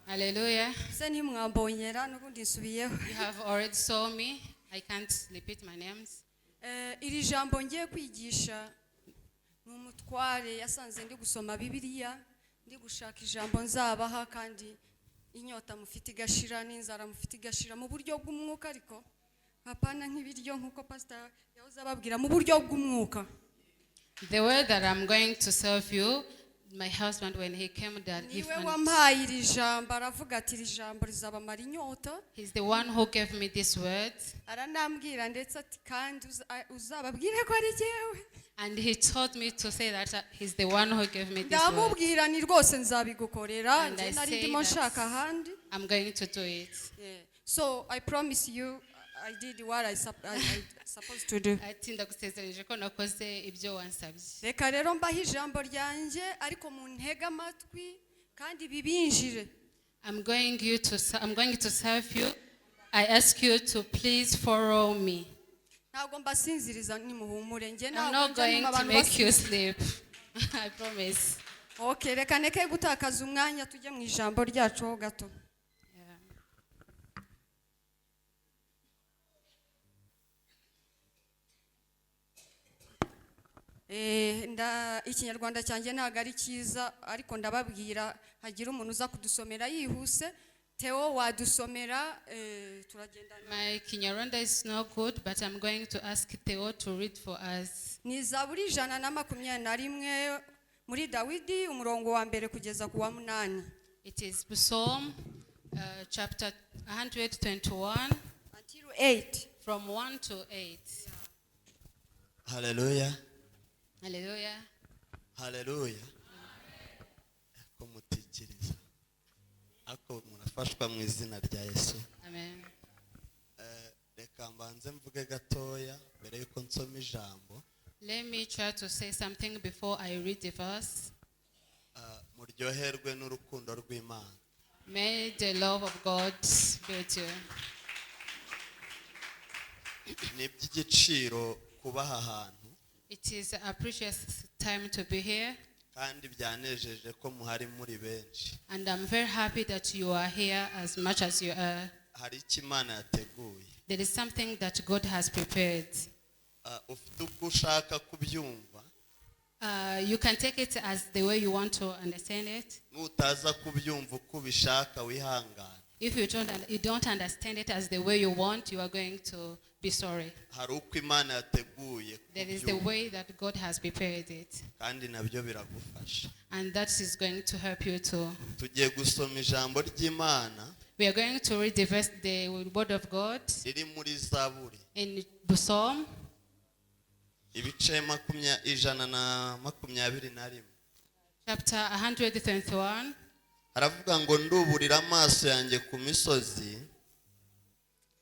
Hallelujah. Se ntimwambonyera n'ubundi nsubiyeho. You have already saw me. I can't repeat my names. Eh, iri jambo ngiye kwigisha ni umutware yasanze ndi gusoma Bibiliya, ndi gushaka ijambo nzabaha kandi inyota mufite igashira n'inzara mufite igashira mu buryo bw'umwuka, ariko hapana nk'ibiryo nk'uko pastor yahoze ababwira, mu buryo bw'umwuka. The word that I'm going to serve you, my husband, when he came, that if Niwe wampaye iri jambo, aravuga ati iri jambo rizabamara inyota. He's the one who gave me this word. Aranambwira ndetse ati kandi uzababwire ko ari jyewe. And he told me to say that he's the one who gave me this word. Ndamubwira ni rwose nzabigukorera. And Njye I nari say ndimo that nshaka ahandi. I'm going to do it. Yeah. So I promise you I did what I supposed to do. Ati ndagusezeranyije ko nakoze ibyo wansabye. Reka rero mbahe ijambo ryanjye, ariko muntege amatwi kandi bibinjire. I'm going to serve you. I ask you to please follow me. Ntabwo mbasinziriza, nimuhumure njye. I'm Ntabwo not njya going ntuma to abantu make you basinzira. sleep. I promise. Okay, reka neke gutakaza umwanya, tujye mu ijambo ryacu ho gato. Yeah. Eh, ikinyarwanda cyanjye ntabwo ari cyiza, ariko ndababwira hagira umuntu uza kudusomera yihuse. Theo, wadusomera? Turagendana. My Kinyarwanda is not good, but I'm going to ask Theo to read for us. Ni Zaburi 121 muri Dawidi, umurongo wa mbere kugeza ku wa munani. It is Psalm chapter 121 Until 8. From 1 to 8. Haleluya. Hallelujah. Haleluya. Ko mutikiriza, ariko murafashwa mu izina rya Yesu. Amen. Eh, reka mbanze mvuge gatoya mbere yuko nsoma ijambo. Let me try to say something before I read the verse. Ah, muryoherwe n'urukundo rw'Imana. May the love of God be with you. Ni iby'igiciro kuba aha hantu. It is a precious time to be here, Kandi byanejeje ko muhari muri benshi. And I'm very happy that you are here as much as you are. Hari icyo Imana yateguye. There is something that God has prepared. Ah, ufite uko ushaka kubyumva. You can take it as the way you want to understand it. Nutaza kubyumva uko ubishaka, wihangane. If you don't understand it as the way you want, you are going to be sorry. Hari uko Imana yateguye There is the kubyumva. Way that God has prepared it, Kandi nabyo biragufasha. And that is going to help you too. Tugiye gusoma ijambo ry'Imana We are going to read the verse, the word of God riri muri Zaburi, in Psalm ibice 121. Chapter 121. Haravuga ngo nduburira amaso yanjye ku misozi.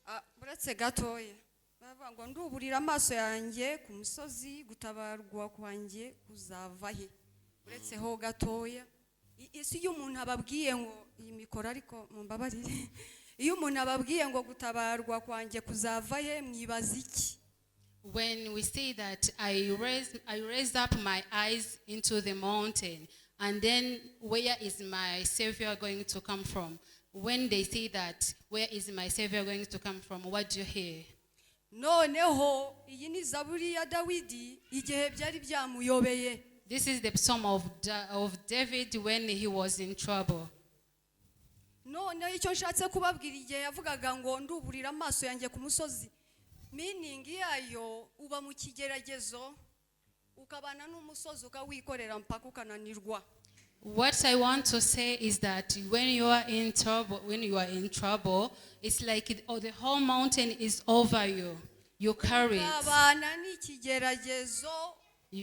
Ah, uretse gatoya, baravuga ngo nduburira amaso yanjye ku musozi, gutabarwa kwanjye kuzava he? Uretse ho gatoya, ese iyo umuntu ababwiye ngo iyi mikoro, ariko mumbabarire, iyo umuntu ababwiye ngo gutabarwa kwanjye kuzava he, mwibaza iki? When we say that I raise up my eyes into the mountain, and then where is my savior going to come from? When they say that, where is my savior going to come from? What do you hear? Noneho iyi ni zaburi ya Dawidi igihe byari byamuyobeye. This is the psalm of David when he was in trouble. Noneho icyo nshatse kubabwira, igihe yavugaga ngo nduburira amaso yanjye ku musozi, meaning yayo uba mu kigeragezo ukabana n'umusozi ukawikorera mpaka ukananirwa. What I want to say is that when you are in trouble, it's like oh, the whole mountain is over you. You carry it. Ukabana n'ikigeragezo,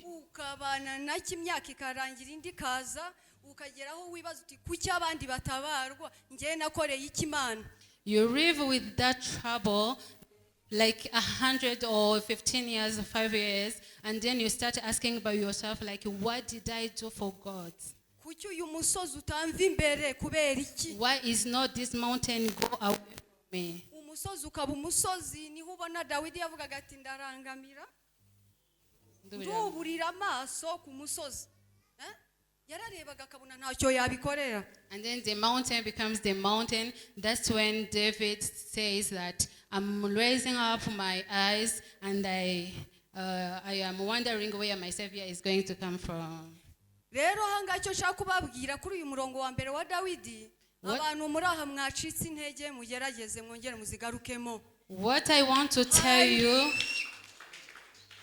ukabana nacyo imyaka ikarangira indi ikaza, ukagera aho wibaza uti kuki abandi batabarwa, njyewe nakoreye iki Imana? You live with that trouble like 100 or 15 years, 5 years, and then you start asking by yourself, like, what did I do for God? Kuki uyu musozi utamva imbere, kubera iki? Why is not this mountain go away from me? Umusozi ukaba umusozi. Niho ubona Dawidi yavugaga ati ndarangamira, nduburira amaso ku musozi. Eh? Yararebaga akabona ntacyo yabikorera. And then the mountain becomes the mountain. That's when David says that I'm raising up my eyes and I am wondering where my Savior is going to come from. Rero ahangaha icyo nshaka kubabwira kuri uyu murongo wa mbere wa Dawidi, What? abantu muri aha mwacitse intege, mugerageze mwongere muzigarukemo. What I want to tell you,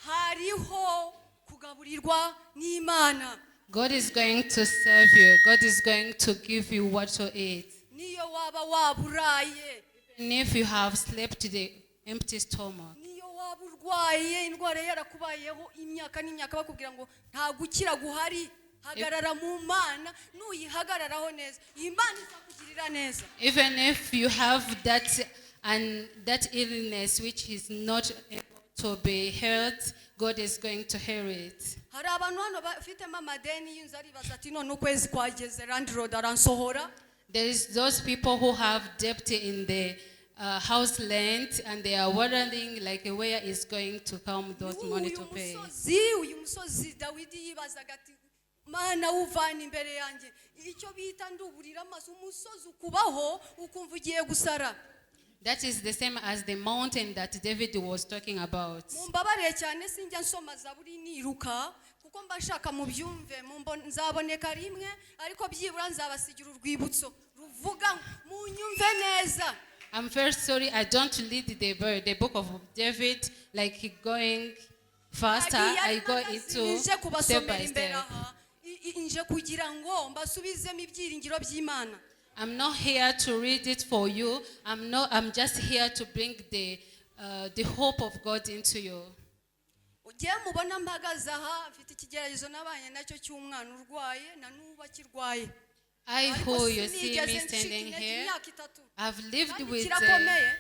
Hariho kugaburirwa n'Imana. God is going to serve you. God is going to give you what to eat. Niyo waba waburaye, Even if you have slept the empty stomach, niyo waba urwaye indwara yarakubayeho imyaka n'imyaka bakubwira ngo nta gukira guhari, hagarara mu Mana. Nuyihagararaho neza, iyi Mana izakugirira neza. Even if you have that and that illness which is not able to be healed, God is going to heal it. Hari abantu hano bafitemo amadeni y'inzu, aribaza ati none ukwezi kwageze, landlord aransohora. There is those people who have debt in the house rent and they are wondering like where is going to come those money Uyu to pay. musozi, uyu musozi Dawidi yibazaga ati Mana wuvana imbere yanjye, icyo bita nduburira amaso, umusozi ukubaho ukumva ugiye gusara. That is the same as the mountain that David was talking about. Mumbabarire cyane, sinjya nsoma zaburi niruka kuko mba nshaka mubyumve. Nzaboneka rimwe ariko byibura nzabasigira urwibutso ruvuga ngo munyumve neza. I'm very sorry, I don't read the book of David like going faster. I go into nje step kubasomera by imbere step. aha. Nje kugira ngo mbasubizemo ibyiringiro by'Imana. I'm not here to read it for you. I'm not. I'm just here to bring the hope of God into you. Ugiye mubona mpagaze aha mfite ikigeragezo nabanye nacyo cy'umwana urwaye na n'ubu akirwaye. I Ariko who you see sinigeze me ncika standing intege here, imyaka 3. I've lived Kandi with kirakomeye.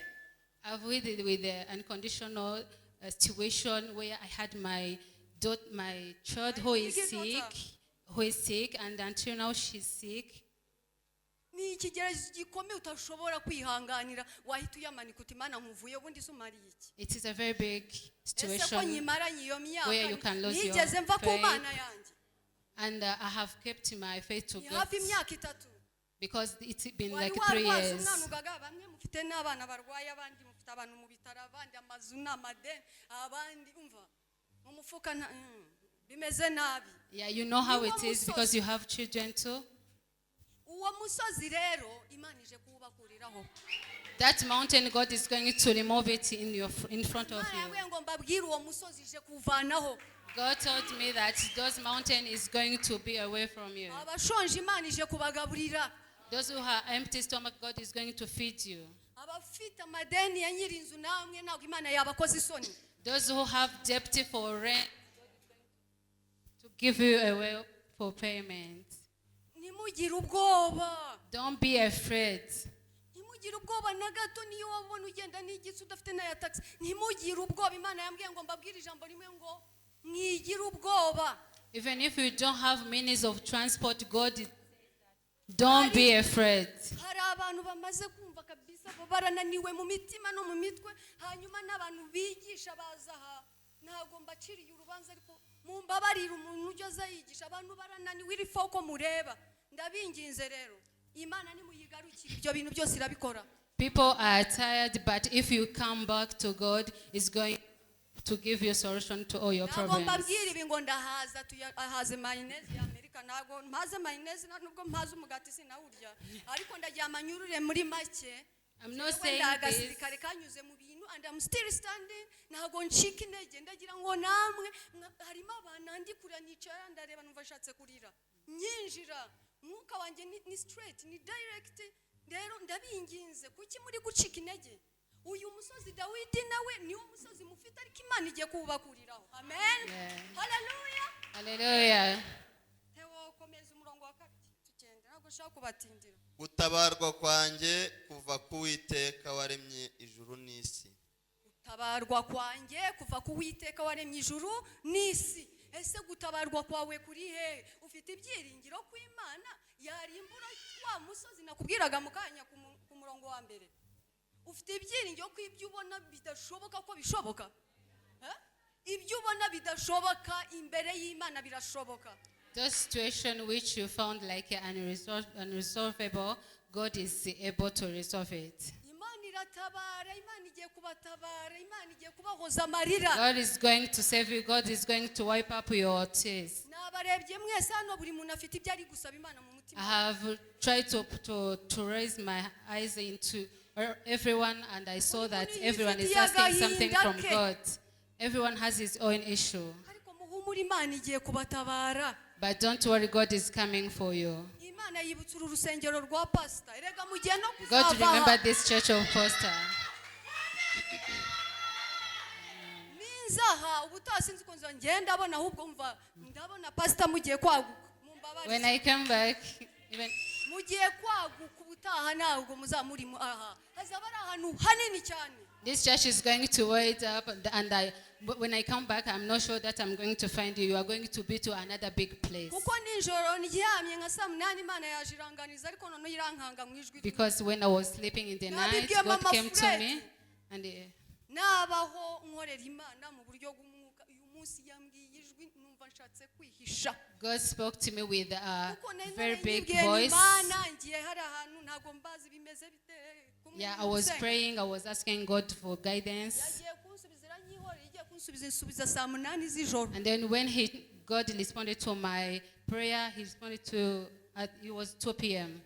I've lived with the unconditional situation where I had my child who is Big daughter. sick, who is sick, and until now she's sick. Ni ikigeragezo gikomeye utashobora kwihanganira, wahita uyamanika uti Imana nkuvuye ubundi se umariye iki? It is a very big Ese ko situation, nyimaranye iyo myaka where you can lose your nigeze mva ku faith. Mana yanjye? And I have kept my faith to Ni God hafi imyaka 3. because it's been Wari like 3 warwaza years. umwana ugaga, bamwe mufite n'abana barwaye, abandi mufite abantu mu bitaro, abandi amazu n'amadeni, abandi umva mu mufuka bimeze nabi. Yeah, you know how Niwo it is because musozi. You have children too. Uwo musozi rero Imana ije kuwubakuriraho. That mountain, God is going to remove it in front of Imana you. yambwiye ngo mbabwire uwo musozi ije kuwuvanaho. God told me that those mountain is going to be away from you. Abashonje Imana ije kubagaburira. Those who are empty stomach, God is going to feed you. Abafite amadeni ya nyir'inzu namwe ntabwo Imana yabakoze isoni. Those who have debt for rent, to give you away for payment. Ntimugire ubwoba. Don't be afraid. Ntimugire ubwoba na gato. Niyo wabona ugenda n'igitsi udafite n'aya taxi, ntimugire ubwoba. Imana yambwiye ngo mbabwire ijambo rimwe ngo mwigire ubwoba. Even if you don't have means of transport, God is, don't be afraid. Hari abantu bamaze kumva kabisa barananiwe mu mitima no mu mitwe, hanyuma n'abantu bigisha baza aha, ntabwo mbaciriye urubanza ariko mumbabarire, umuntu ujya aza yigisha abantu barananiwe iri foko mureba. Ndabinginze rero, Imana nimuyigarukire ibyo bintu byose irabikora. People are tired, but if you come back to God, He's going to give you solution to all your Ntabwo problems. mbabwira ibi ngo ndahaza ahaze mayonnaise ya Amerika, ntabwo mpaze mayonnaise nubwo mpaze umugati sinawurya, ariko ndagira amanyurure muri make. I'm not Jewe saying ndi this. agasirikare kanyuze mu bintu and I'm still standing, ntabwo ncika intege. Ndagira ngo namwe harimo abantu andi kurira, nicara ndareba numva nshatse kurira, nyinjira umwuka wanjye ni straight, ni direct. Rero ndabinginze, kuki muri gucika intege? Uyu musozi Dawidi nawe niwo musozi mufite, ariko Imana igiye kuwubakuriraho. Amen. Yeah. Haleluya. Hallelujah. Theo, komeza umurongo wa kabiri tugende, ntabwo nshaka kubatindira. Gutabarwa kwanjye kuva ku Witeka waremye ijuru n'isi. Gutabarwa kwanjye kuva ku Witeka waremye ijuru n'isi. Ese gutabarwa kwawe kuri hehe? Ufite ibyiringiro ko Imana yarimbura wa musozi nakubwiraga mu kanya ku murongo wa mbere? Ufite ibyiringiro ko ibyo ubona bidashoboka ko bishoboka? Eh? Ibyo ubona bidashoboka imbere y'Imana birashoboka. Those situation which you found like unresolvable, God is able to resolve it. Imana iratabara, Imana igiye kubatabara, Imana igiye kubahoza amarira. God is going to save you. God is going to wipe up your tears. Nabarebye mwese hano, buri muntu afite ibyo ari gusaba Imana mu mutima. I have tried to raise my eyes into everyone, and I saw that everyone is asking something from God. Everyone has his own issue. Ariko muhumure, Imana igiye kubatabara. But don't worry, God is coming for you. Imana yibutsa uru rusengero rwa pasita, erega mugiye no God kuzava remember aha. this church of Pastor. Ninzaha ubutaha sinzi uko nza ngenda, ndabona ahubwo mva ndabona pasita mugiye kwaguka. When Mumbabarire. I come back, even Mugiye kwaguka ubutaha, ntabwo muzamuri aha, hazaba ari ahantu hanini cyane. This church is going to wait up, and but when I come back, I'm not sure that I'm going to find you. You are going to be to another big place. Kuko nijoro ndyamye nka saa munani, Imana yaje iranganiza, ariko noneho irankanga mu ijwi. Because when I was sleeping in the night, Nabibwiye God Mama came to Fred. Me, and Nabaho nkorera Imana mu buryo bw'umwuka, uyu munsi yambwiye ijwi numva nshatse kwihisha. God spoke to me with a Kuko nari very big narayibwiye ni voice. Imana ngiye hari ahantu ntabwo mbazi bimeze bite kumwe Yeah, I was n'usenga. praying. I was asking God for guidance. Yagiye kunsubiza iranyihorera, igiye kunsubiza insubiza saa munani z'ijoro. And then when God responded to my prayer, He responded to, it was 2 p.m.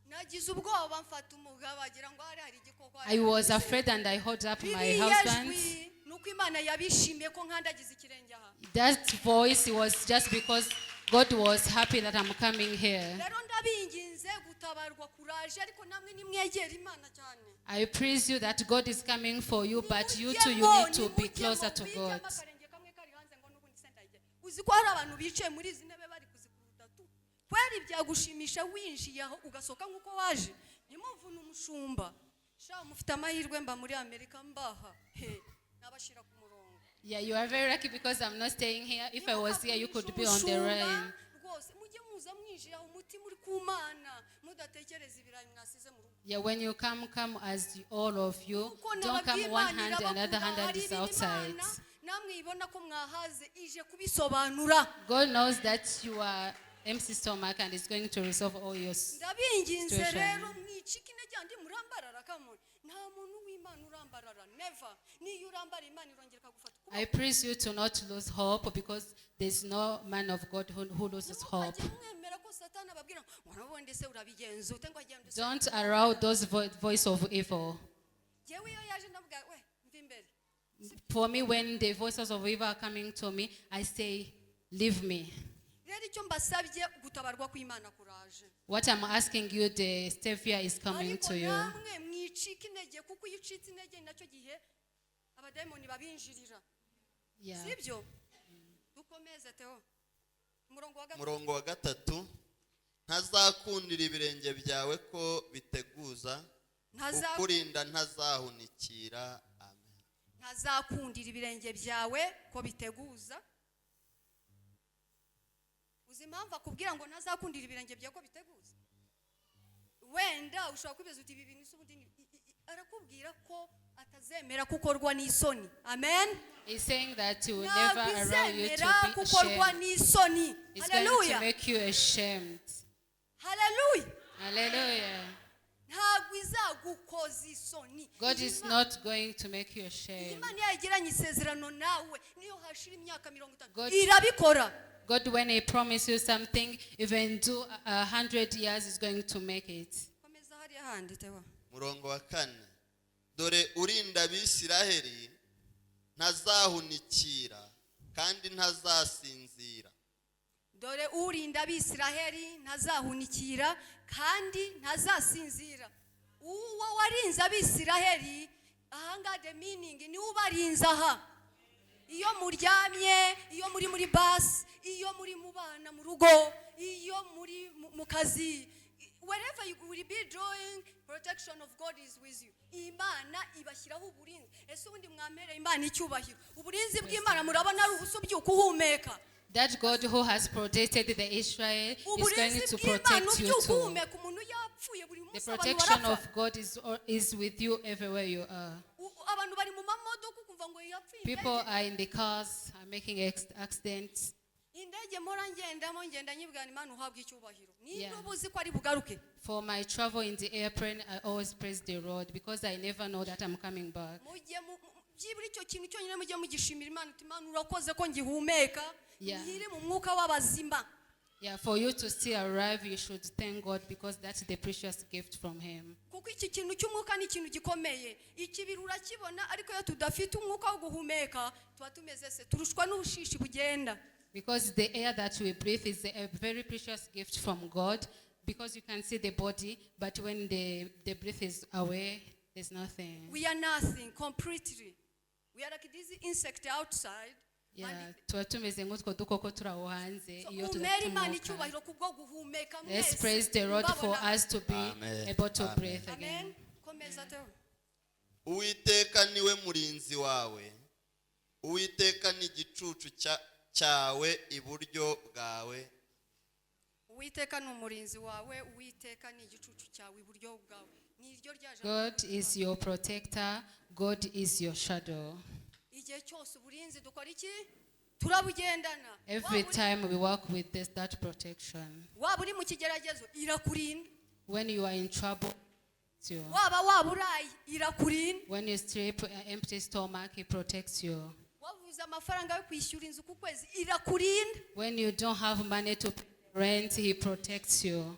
Nagize ubwoba mfata umugabo agira ngo hari igikoko. I was afraid and I hold up my Ririya husband. jwi ni uko Imana yabishimiye ko nkandagiza ikirenge aha. That voice was just because God was happy that I'm coming here. Rero ndabinginze, gutabarwa kuraje, ariko namwe nimwegera Imana cyane. I praise you that God is coming for you, but you too, you Nimujyemo, need to be nimujyemo, closer to bijyemo God. Akarenge kamwe kari hanze ngo n'ubundi se ndajya. Uzi ko hari abantu bicaye muri izi ntebe bari kuzikuruta tu kweri? Byagushimisha winjiye aho ugasohoka nk'uko waje? Ntimuvune umushumba sha, mufite amahirwe mba muri Amerika, mbaha he nabashyira ku murongo. Yeah, you are very lucky because I'm not staying here. If I was here, you could be on the Umushumba, rain. Rwose mujye muza mwinjira umutima uri ku Mana, mudatekereza ibirayi mwasize mu rugo. Yeah, when you come, come as all of you. Kuko Don't come nababwiye, one Imana hand and another irabakunda, hand hari is ibintu outside. Imana namwe ibona ko mwahaze, ije kubisobanura. God knows that you are empty stomach and is going to resolve all your Ndabinginze situation. rero, mwicike intege andi murambarara kamwe. Nta muntu w'Imana urambarara, never. Niyo urambara, Imana irongera ikagufata ukuboko. I praise you to not lose hope because there's no man of God who loses hope. Ntimukajye mwemera ko Satani ababwira ngo urabona se urabigenza ute, ngo agende use. Don't allow those voice of evil. Yewe iyo yaje ndavuga we mva imbere. For me, when the voices of evil are coming to me, I say, "Leave me." Rero icyo mbasabye, gutabarwa kw'Imana kuraje. What I'm asking you, the Savior is coming Ariko to you. namwe mwicika intege, kuko iyo ucitse intege ni nacyo gihe abadayimoni babinjirira. Yeah. Sibyo? Dukomeze, Teo, umurongo wa gatatu. Umurongo wa gatatu: ntazakundira ibirenge byawe ko biteguza, ukurinda ntazahunikira. Amen. Ntazakundira ibirenge byawe ko biteguza. Uzi impamvu akubwira ngo ntazakundira ibirenge byawe ko biteguza? Wenda ushobora kwibaza uti ibi bintu se ubundi arakubwira ko atazemera kukorwa n'isoni. Amen. He's saying that he will Ntabwo never allow you to izemera be gukorwa ashamed. n'isoni. He's going to Haleluya. make you ashamed. Haleluya. Hallelujah. Ntabwo izagukoza isoni. God is not going to make you ashamed. Imana iyo yagiranye isezerano nawe, niyo hashira imyaka 50, irabikora. God, when He promises you something, even do 100 years, is going to make it. Komeza hariya handi, Tewa. Murongo wa kane: dore urinda Abisiraheli ntazahunikira kandi ntazasinzira. Dore urinda Abisiraheli ntazahunikira kandi ntazasinzira. Uwo warinze Abisiraheli ahangaha, the meaning ni ubarinze aha, iyo muryamye, iyo muri muri basi, iyo muri mu bana mu rugo, iyo muri mu kazi, wherever you will be doing, protection of God is with you. Imana ibashyiraho uburinzi. Ese ubundi mwampereye Imana icyubahiro? Uburinzi bw'Imana murabona ari ubusa ubyuka uhumeka? That God who has protected the Israel is going Uburinzi to bw'Imana protect you ubyuka too. uhumeka, umuntu yapfuye buri The munsi abantu protection barapfa. of God is with you everywhere you are. Abantu bari mu mamodoka ukumva ngo yapfuye People indege. are in the cars, are making accidents. Indege Indege mpora ngendamo, ngenda nyibwana Imana uhabwa icyubahiro, ninde Yeah. uba uzi ko ari bugaruke? For my travel in the airplane, I always praise the Lord because I never know that I'm coming back. Mujye byibura icyo kintu cyonyine mujye mugishimira Imana, uti Imana urakoze ko ngihumeka, nkiri mu mwuka w'abazima. Yeah, for you to still arrive, you should thank God because that's the precious gift from Him. Kuko iki kintu cy'umwuka ni ikintu gikomeye. Ikibiri urakibona, ariko iyo tudafite umwuka wo guhumeka tuba tumeze se turushwa n'ubushishi bugenda. Because the air that we breathe is a very precious gift from God, because you can see the body, but when the breath is away, there's nothing. We are nothing completely. We are like this insect outside. Yeah, tuba tumeze nk'utwo dukoko turi aho hanze So, iyo mumere tudafite Imana umwuka. icyubahiro kubwo guhumeka Let's mwese. praise the Lord for Mbabona. us to be Amen. able to Amen. breathe again. Amen. Komeza, Theo. Uwiteka niwe murinzi wawe, Uwiteka ni igicucu cyawe iburyo bwawe. Uwiteka ni umurinzi wawe, Uwiteka ni igicucu cyawe iburyo bwawe, ni iryo rya jambo. God is your protector. God is your shadow. Igihe cyose uburinzi dukora iki? Turabugendana. Every Waba uri- time we walk with this that protection. Waba uri mu kigeragezo, irakurinda. When you are in trouble, it's you. Waba uraye, irakurinda. When you sleep an empty stomach, He protects you. Wabuze amafaranga yo kwishyura inzu ku kwezi, irakurinda. When you don't have money to pay rent, He protects you.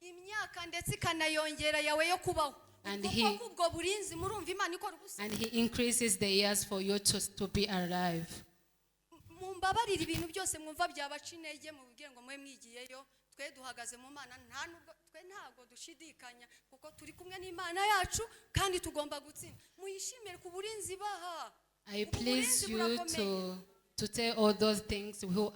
Imyaka ndetse ikanayongera yawe yo kubaho. And Kuko ubwo burinzi murumva Imana ikora ubusa? And He increases the years for you to be alive. Mumbabarire, ibintu byose mwumva byabaca intege mubwire ngo mube mwigiyeyo. Twe duhagaze mu Mana, nta nubwo twe ntabwo dushidikanya kuko turi kumwe n'Imana yacu kandi tugomba gutsinda. Muyishimire ku burinzi baha. I Ubu please burinzi you burakomeye. to tell all those things who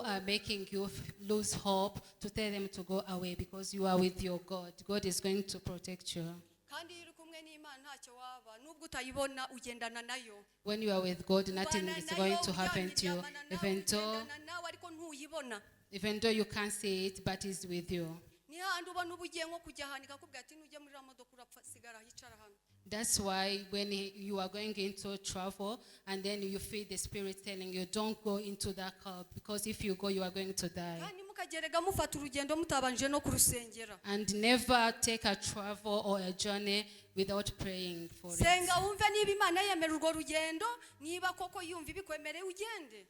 are making you lose hope, to tell them to go away because you are with your God. God is going to protect you. Kandi iyo uri kumwe n'Imana ntacyo waba, nubwo utayibona ugendana nayo. When you are with God, nothing Ubana is nayo, going to happen to you. uryamana nawe, Even though ugendana nawe ariko ntuyibona. Even though you can't see it, but it's with you. Ni hahandi ubona uba ugiye nko kujya ahantu ikakubwira ati nujya muri iriya modoka urapfa, sigara hicara hano. That's why when you are going into travel and then you feel the spirit telling you, don't go into that car because if you go, you are going to die. Kandi mukagerega mufata urugendo mutabanje no kurusengera. And never take a travel or a journey without praying for it. Senga wumve niba Imana yemera urwo rugendo, niba koko yumva ibikwemereye ugende.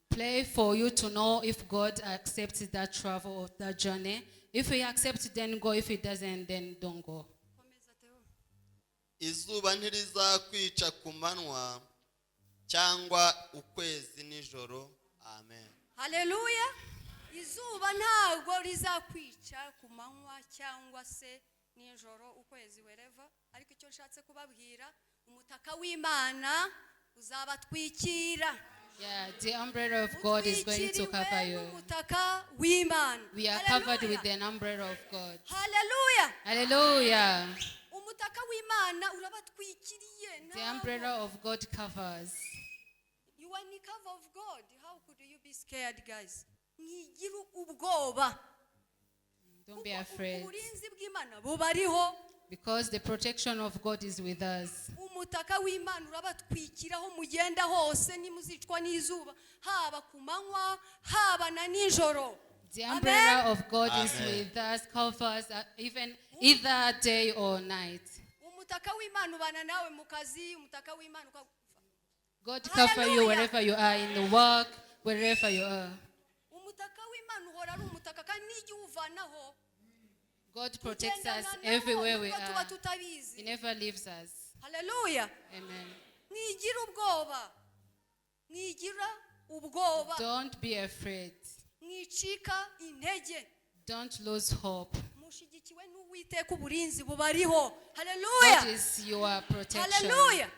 Pray for you to know if God accepts that travel or that journey. If He accepts, then go. If He doesn't, then don't go. Komeza, Theo. Izuba ntirizakwica ku manywa cyangwa ukwezi nijoro. Amen. Haleluya! Izuba ntabwo rizakwica ku manywa cyangwa se nijoro, ukwezi, wereva. Ariko icyo nshatse kubabwira, umutaka w'Imana uzabatwikira. Yeah, the umbrella of God is going to cover Utwikiriwe you. n'umutaka w'Imana. We are covered Haleluya. with the umbrella of God. Haleluya! Hallelujah. Umutaka w'Imana urabatwikiriye. The Ntabwo- umbrella of God covers. You are in the cover of God. How could you be scared, guys? Mwigira ubwoba. Don't be Kuko afraid. uburinzi bw'Imana bubariho. Because the protection of God is with us. Umutaka w'Imana urabatwikira aho mugenda hose, nimuzicwa n'izuba haba ku manywa haba na nijoro. The Amen. umbrella of God is Amen. with us, covers even either day or night. Umutaka w'Imana ubana nawe mu kazi, umutaka w'Imana God cover you Hallelujah. wherever you are, in the work, wherever you are. Umutaka w'Imana uhora ari umutaka kandi n'igihe uwuvanaho. God protects us Tugendana nawo, everywhere we nubwo tuba are. tutabizi. He never leaves us. Haleluya! Amen. Mwigira ubwoba, mwigira ubwoba. Don't be afraid. Mwicika intege. Don't lose hope. Mushigikiwe n'Uwiteka, uburinzi bubariho. Haleluya! God is your protection. Haleluya!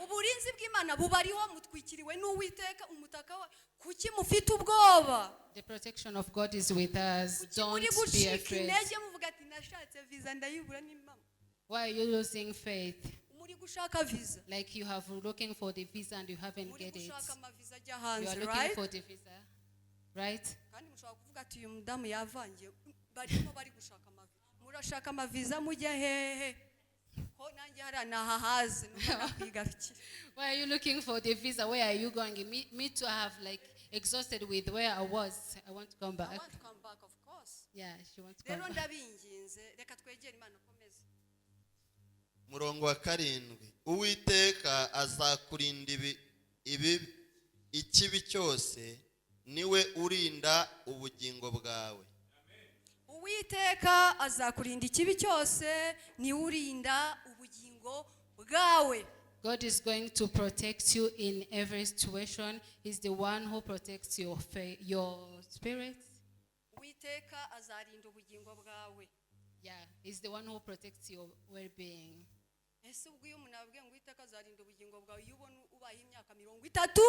Uburinzi bw'Imana bubariho, mutwikiriwe n'Uwiteka umutaka wa kuki mufite ubwoba? The protection of God is with us. Kuki muri Don't be gucika afraid. intege muvuga ati nashatse viza ndayibura n'impamo? Why are you losing faith? Muri gushaka viza. Like you have looking for the visa and you haven't Muri get it. gushaka amaviza ajya You hanze, are looking right? for the visa, right? Kandi mushobora kuvuga ati uyu mudamu yavangiye, barimo bari gushaka amaviza. Murashaka amaviza mujya hehe ko nanjye hariya nahahaze nuko nakwigarukira? Why are you looking for the visa? Where are you going? Me too. I have like exhausted with where I was. I want to come I back. want to come back, of course. Yeah, she wants to come Rero back. ndabinginze, reka twegere Imana. Ukomeze. Umurongo wa karindwi: Uwiteka azakurinda ibi ibi ikibi cyose, niwe urinda ubugingo bwawe. Uwiteka azakurinda ikibi cyose, niwe urinda ubugingo bwawe. God is going to protect you in every situation. He's the one who protects your spirit. Uwiteka azarinda ubugingo bwawe. Yeah, he's the one who protects your well-being. Ese ubwo iyo umuntu ababwiye ngo Uwiteka azarinda ubugingo bwawe, iyo ubona ubaye imyaka 30,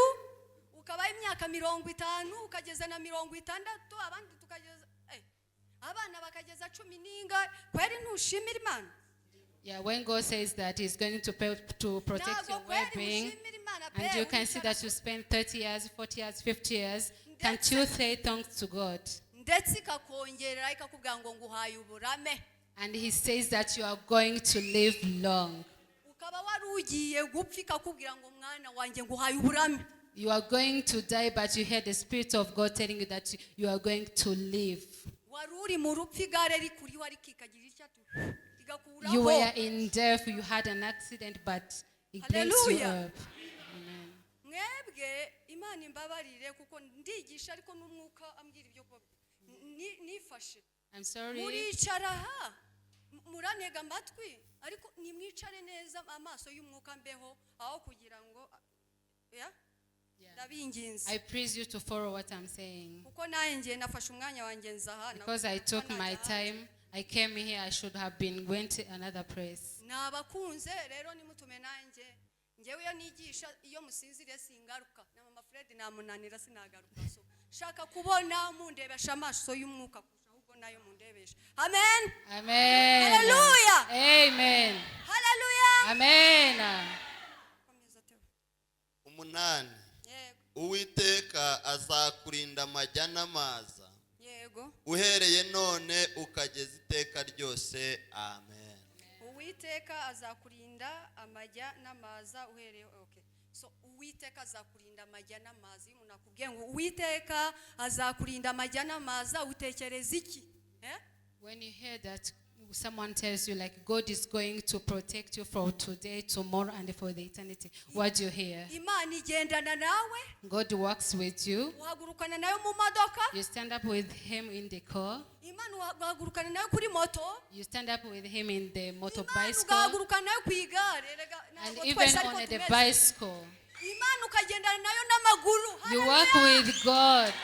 ukabaho imyaka 50, ukageza na 60, abandi tukageza abana bakageza cumi n'ingahe, kweri ntushimira Imana? Yeah, when God says that He's going to protect Ntabwo your kweri well-being, ushimira Imana pe? And you can see Wicara- that you spend 30 years, 40 years, 50 years, can't you say thanks to God? Ndetse ikakongerera, ikakubwira ngo nguhaye uburame. And He says that you are going to live long. Ukaba wari ugiye gupfa, ikakubwira ngo mwana wanjye, nguhaye uburame. You are going to die, but you hear the Spirit of God telling you that you are going to live. Wari uri mu rupfu, igare rikuriho, ariko ikagira icyo igakuraho. You were in death, you had an accident, but it brings you Hallelujah. Up. Amen. Mwebwe Imana imbabarire, kuko ndigisha ariko n'umwuka ambwira ibyo kuba nifashe. I'm sorry. Muricara aha, murantega amatwi, ariko nimwicare neza, amaso y'umwuka mbeho aho kugira ngo ya. Yeah. Ndabinginze. I praise you to follow what I'm saying. Kuko nanjye nafashe umwanya wanjye nza aha. Because I took my time, I came here, I should have been went to another place. Nabakunze rero, nimutume nanjye. Ngewe iyo nigisha, iyo musinziriye singaruka, na mama Fred namunanira, sinagaruka. So shaka kubona mundebesha amaso y'umwuka kurusha ahubwo nayo mundebesha. Amen. Amen. Hallelujah. Amen. Haleluya. Amen. Komeza, Theo. Umunani: Yego. Uwiteka azakurinda amajya n'amaza, Yego. uhereye none ukageza iteka ryose. Amen. Uwiteka azakurinda amajya n'amaza uhereye, okay. So Uwiteka azakurinda amajya n'amaza. Iyo umuntu akubwiye ngo Uwiteka azakurinda amajya n'amaza, utekereza iki? Eh? When you hear that someone tells you like God is going to protect you from today, tomorrow, and for the eternity, what do you hear? Imana igendana nawe. God works with you. Uhagurukana nayo mu modoka. You stand up with Him in the car. Imana uhagurukana nayo kuri moto. You stand up with Him in the motor Imana bicycle. ugahagurukana nayo ku igare. Erega And ntabwo even twese ariko on the tumeze. bicycle. Imana ukagendana nayo n'amaguru. You work Hallelujah. with God.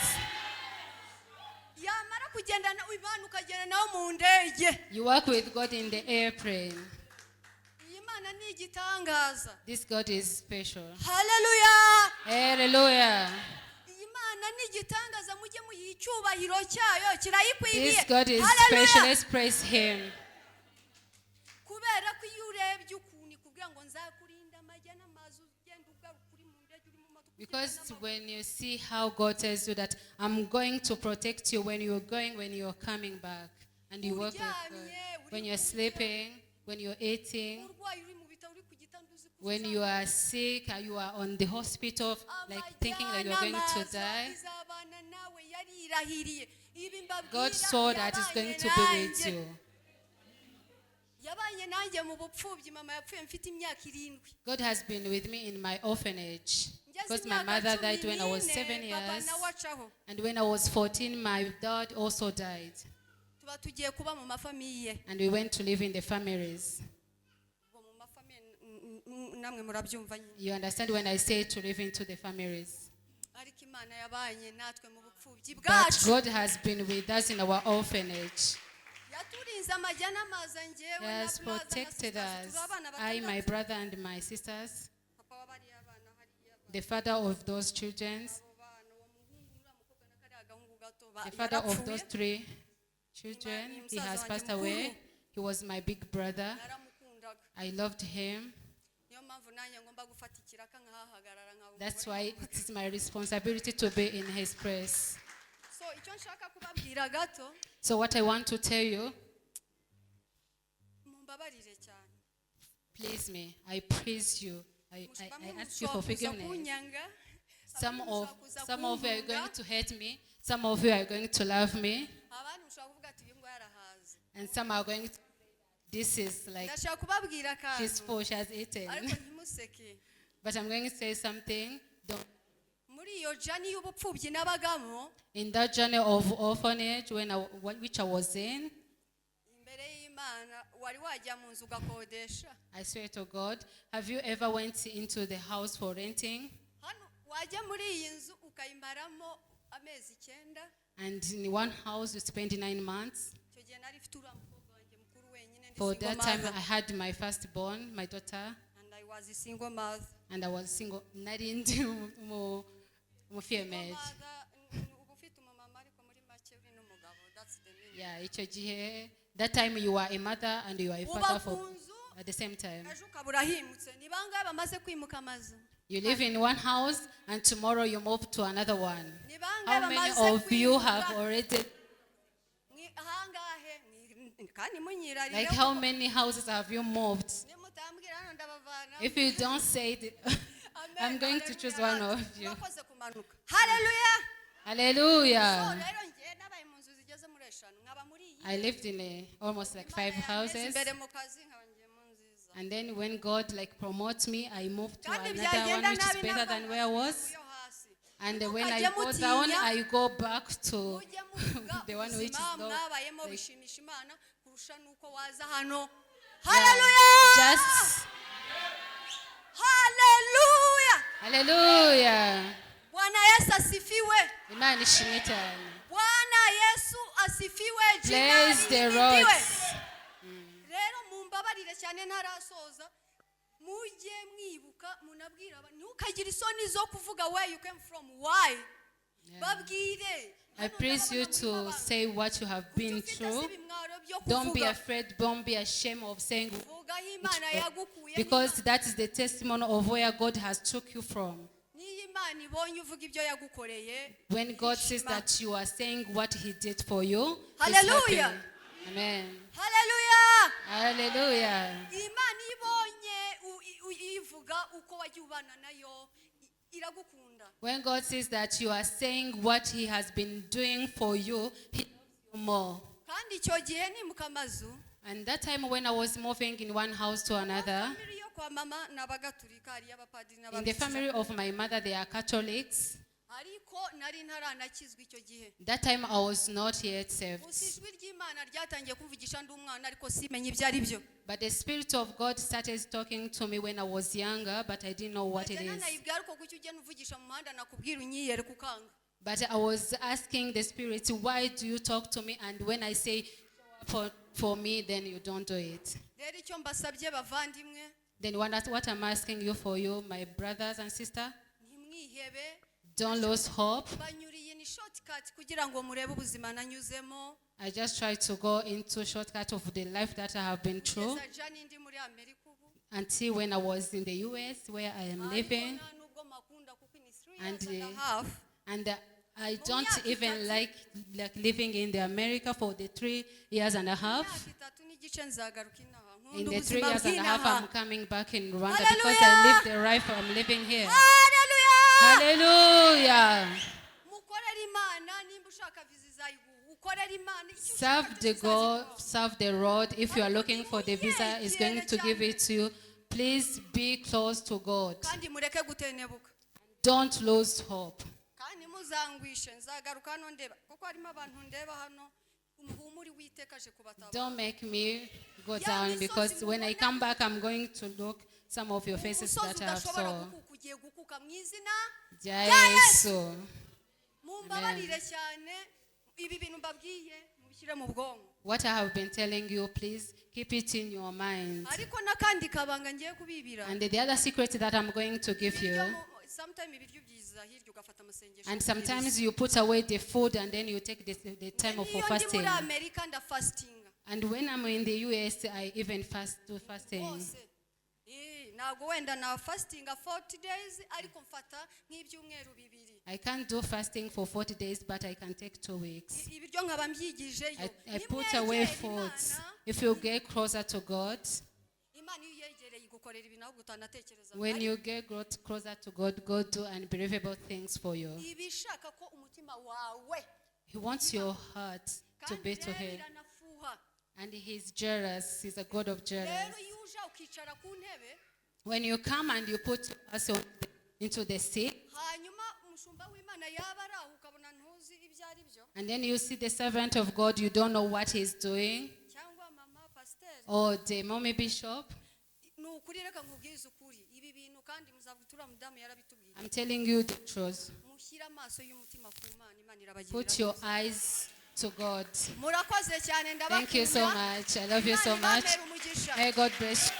Yamara kugendana Imana, ukagenda nayo mu ndege. You work with God in the airplane. Iyi Mana ni igitangaza. This God is special. Haleluya. Hallelujah. Iyi Mana ni igitangaza, mujye muyiha icyubahiro cyayo, kirayikwiriye. This God is Haleluya. special. Let's praise Him. Kubera ko iyo urebye ukuntu ikubwira ngo nzakurinda amajya n'amaza, ugenda ugaruka, uri mu ndege, uri mu modoka, ugenda Because n'amaguru. When you see how God tells you that I'm going to protect you when you're going, when you're coming back, and you work with God. When you're sleeping, when you're eating, urwaye, uri mu bitaro, uri ku gitanda, uzi ko when you are sick, and you are on the hospital, like thinking that you're going to die. Izabana nawe, yarirahiriye ibi mbabwira. God saw that He's going to be with you. Yabanye nanjye mu bupfubyi. Mama yapfuye mfite imyaka 7. God has been with me in my orphanage. Ngeze Because my imyaka mother 14, died when I was 7 papa years. nawe acaho. And when I was 14, my dad also died. Tuba tugiye kuba mu mafamille. And we went to live in the families. Ubwo mu mafamille, namwe murabyumva nyine. You understand when I say to live into the families. Ariko Imana yabanye natwe mu bupfubyi But bwacu. God has been with us in our orphanage. Yaturinze amajya n'amaza, njyewe He na has brother na protected sisters, us. turi abana I, my batandatu. Brother, and my sisters, Papa w'abariya bana hariya the father of those children, abo bana, uwo muhungu, uriya mukobwa na kariya gahungu gato the father of yarapfuye. Those three children, he has passed away. He was my big brother. Naramukundaga. I loved him. Niyo mpamvu nanjye ngomba gufata ikiraka nkahahagarara nkaba That's umugore. Why it is my responsibility to be in his place. So icyo nshaka kubabwira gato, So, what I want to tell you, mumbabarire cyane. Please me. I praise you. I Bamwe ask you for mushobora kuza forgiveness. kunyanga. Some of you are going to hate me. Some of you are going to love me. Abandi mushobora kuvuga ati uyu nguyu arahaze. And some are going to, this is like, Ndashaka kubabwira she's akantu full, she has eaten. Ariko ntimuseke. But I'm going to say something. Don't, Muri iyo journey y'ubupfubyi nabagamo, in that journey of orphanage which I was in, imbere y'Imana wari wajya mu nzu ugakodesha? I swear to God, have you ever went into the house for renting? Hano wajya muri iyi nzu ukayimaramo amezi 9. And in one house you spend 9 months. Icyo gihe nari mfite uriya mukobwa wanjye mukuru wenyine ndi For single that time, mother. I had my firstborn, my daughter, And I was a single mother. And I was single. Nari ndi mu female. Mother, uba ufite umumama ariko muri make uri n'umugabo, that's the meaning. Yeah, icyo gihe, that time you are a mother and you are a Uba father ku for nzu at the same time. Ejo ukaba urahimutse. Ni bangahe bamaze kwimuka amazu? You live in one house and tomorrow you move to another one. Ni bangahe How many bamaze of you have kwimuka? Already, Ahangahe kandi munyirarire like how many houses have you moved? Nimutambwira hano ndabavana. If you don't say it, I'm going to choose one of you. Urakoze kumanuka. Haleluya. So Hallelujah. rero njye nabaye mu nzu zigeze muri eshanu nkaba muri iyi. I lived in almost like five Imana yanteze houses. imbere mu kazi nkaba ngiye mu nziza. And then when God like promotes me, I moved to Kandi another one byagenda which is nabi better than where I was. yo hasi. And when I Ntimukajye go down, mutinya. I go back to Mujye muvuga the one which is ubuzima low. mwabayemo Like, bishimisha Imana kurusha nuko waza hano. Yeah, Haleluya. just Haleluya. Hallelujah. Bwana Yesu asifiwe. Imana ishimwe cyane. Bwana Yesu asifiwe. Jina Praise the Lord. lihimidiwe. Rero mumbabarire cyane ntarasoza mujye mwibuka munabwira ntukagire isoni zo kuvuga where you came from, why. Babwire. I praise you to say what you have been through. Don't be afraid. Don't be ashamed of saying, Vuga aho Imana yagukuye. Because that is the testimony of where God has took you from. Niyo Imana ibonye uvuga ibyo yagukoreye, When God says irishima. That you are saying what He did for you, He's Hallelujah. happy. Amen. Haleluya. Hallelujah. Imana ibonye ivuga uko wagiye ubana nayo iragukunda. When God says that you are saying what He has been doing for you, He loves you more. Kandi icyo gihe nimuka amazu, And that time when I was moving in one house to another, family yo kwa mama ni abagatulika hariyo abapadiri in the n'ababikira. Family of my mother, they are Catholics. Ariko nari ntaranakizwa icyo gihe. That time I was not yet saved. Gusa ijwi ry'Imana ryatangiye kumvugisha ndi umwana ariko simenye ibyo ari byo. But the Spirit of God started talking to me when I was younger, but I didn't know what it Nkajya is. nanayibwira ariko kuki ugenda uvugisha mu muhanda nakubwira unyiyereka ukanga. But I was asking the Spirit, "Why do you talk to me? And when I say for me, then you don't do it." Rero icyo mbasabye bavandimwe, Then what I'm asking you for you, my brothers and sisters, ntimwihebe. Don't lose hope. Banyuriye ni shortcut kugira ngo murebe ubuzima nanyuzemo. I just try to go into shortcut of the life that I have been through Kugeza journey ndi muri Amerika ubu. Until when I was in the US where I am Ariko living. nta nubwo makunda kuko ni 3 And, years and a half. And I don't even like living in the America for the 3 years and a half. Imyaka itatu n'igice nzagaruka inaha In nkunda the three ubuzima years and a half, bw'inaha. I'm coming back in Rwanda because I Hallelujah. live the life I'm living here. Haleluya. Hallelujah. Mukorere Imana nimba ushaka viza izayiguha ukorere Imana icyo ushaka Serve the cyose God, izaziguha. Serve the Lord. If you are looking for the visa, is going to give it to you. Please be close to God. Kandi mureke gutenebuka. Don't lose hope. Kandi muzangwishe nzagaruka hano ndeba kuko harimo abantu ndeba hano umuhumuri witeka aje kubatabara. Don't make me go down because when I come back, I'm going to look some of your faces Umusozi that I have udashobora saw. gukuka ugiye gukuka mu izina Rya rya Yesu. Yesu. Mumbabarire cyane ibi bintu mbabwiye mubishyire mu bwonko. What I have been telling you, please keep it in your mind. Ariko n'akandi kabanga ngiye kubibira. And the other secret that I'm going to give you, Ibiryo sometime ibiryo byiza hirya ugafata amasengesho and ukabwiriza. Sometimes you put away the food and then you take the time of Niyo ndi fasting. muri Amerika ndafastinga. And when I'm in the US, I even fast do fasting. Hose eh, ntabwo wenda na fastinga 40 days ariko mfata nk'ibyumweru bibiri. I can't do fasting for 40 days, but I can take 2 weeks. Ibiryo nkaba mbyigijeyo. I put away foods. If you get closer to God, Imana iyo uyegereye. Igukorera ibintu ahubwo utanatekereza. When you get closer to God, God do unbelievable things for you. Iba ishaka ko umutima wawe He wants your heart to kandi be to rero Him. Iranafuha. And He's jealous. He's a God of jealous. Rero iyo uje ukicara ku ntebe, When you come and you put yourself into the seat, hanyuma umushumba w'Imana yaba ari aho ukabona ntuzi ibyo ari byo, and then you see the servant of God, you don't know what he's doing, cyangwa mama pasiteri, or the mommy bishop, ni ukuri reka nkubwize ukuri ibi bintu kandi muzavuga turiya mudamu yarabitubwiye. I'm telling you the truth. Mushyire amaso y'umutima ku Mana, Imana irabagirira Put your neza. Eyes to God. Murakoze cyane. Thank you so Ndabakunda. much. I love you so Imana much. ibamere umugisha. May God bless you.